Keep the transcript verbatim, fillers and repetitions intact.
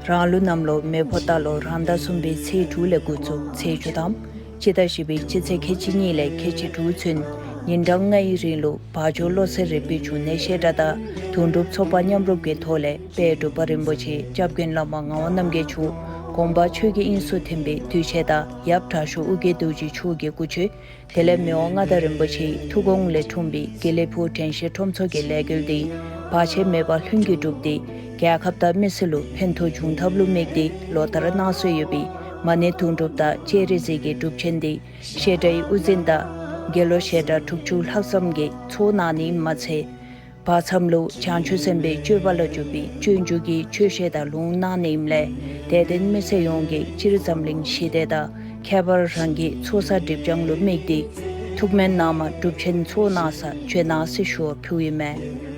རང་ལུགས་གནམ་ལོ་མེ་ཕོ་རྟ་ལོ་རང་ཟླ་གསུམ་པའི་ཚེས་དྲུག་ལས་འགོ་བཙུགས་ཚེས་བཅུ་ཐམ་སྤྱི་ཟླ་བཞི་པའི་སྤྱི་ཚེས་ཁལ་གཅིག་གཉིས་ལས་ཁལ་གཅིག་དྲུག་ཚུན་ཉིན་གྲངས་ལྔའི་རིང་ལུ་བ་ཇོ་བློ་གསལ་རི་པིན་ཆུ་གནས་བཤད་གྲྭ་དང་དུང་སྒྲུབ་ཚོགས་པ་མཉམ་རུབ་ཀྱི་ཐོག་ལས་དཔལ་འབྲུག་པ་རིན་པོ་ཆེ་སྐྱབས་མགོན་བླ་མ་ངག་དབང་རྣམ་རྒྱལ་མཆོག་དགོངས་པ་ཆོས་ཀྱི་དབྱིངས་སུ་ཐིམ་པའི་དུས་ཆེན་དང་ཡབ་དྲག་ཤོས་ཨོ་རྒྱན་རྡོ་རྗེ་མཆོག་གི་སྐུ་མཆོད། དེ་ལས་མི་དབང་མངའ་བདག་རིན་པོ་ཆེའི་ཐུགས་དགོངས་ལས་འཁྲུངས་པའི་དགེ་ལེགས་ཕུག་དྲན་ཤེས་ཁྲོམ་ཚོགས་ཀྱི་ལས་འགུལ་འདི་བར་ཆད་མེད་པར་ལྷུན་གྱིས་གྲུབ་སྟེ་རྒྱལ་ཁབ་དང་མི་སེར་ལུ་ཕན་ཐོགས་འབྱུང་ཐབས་ལུ་དམིགས་ཏེ་ལོ་ལྟར་གནང་སྲོལ་ཡོད་པའི་མ་ཎི་དུང་སྒྲུབ་དང་སྤྱན་རས་གཟིགས་ཀྱི་སྒྲུབ་ཆེན་འདི་བཤད་གྲྭའི་དབུ་འཛིན་དང་དགེ་སློང་བཤད་གྲྭ་དྲུག་ཅུ་ལྷག་ཙམ་གྱིས་ཚོགས་གནང་ནི་མ་ཚད། བར་མཚམས་ལུ་བྱང་ཆུབ་སེམས་དཔའི་སྤྱོད་པ་ལ་འཇུག་པའི་སྤྱོད་འཇུག་གི་ཆོས་བཤད་དང་ལུང་གནང་ནི་ཨིནམ་ལས་དད་ལྡན་མི་སེར་ཡོངས་ཀྱིས་སྤྱིར་འཛམ་གླིང་ཞི་བདེ་དང་ཁྱད་པར་རང་གི་ཚོགས་བསགས་སྒྲིབ་སྦྱང་ལུ་དམིགས་ཏེ་ཐུགས་སྨོན་གནང་མ་སྒྲུབ་ཆེན་ཚོགས་གནང་ས་བྱོན་གནང་ཟེར་ཞུ་བ་ཕུལཝ་ཨིན་མས།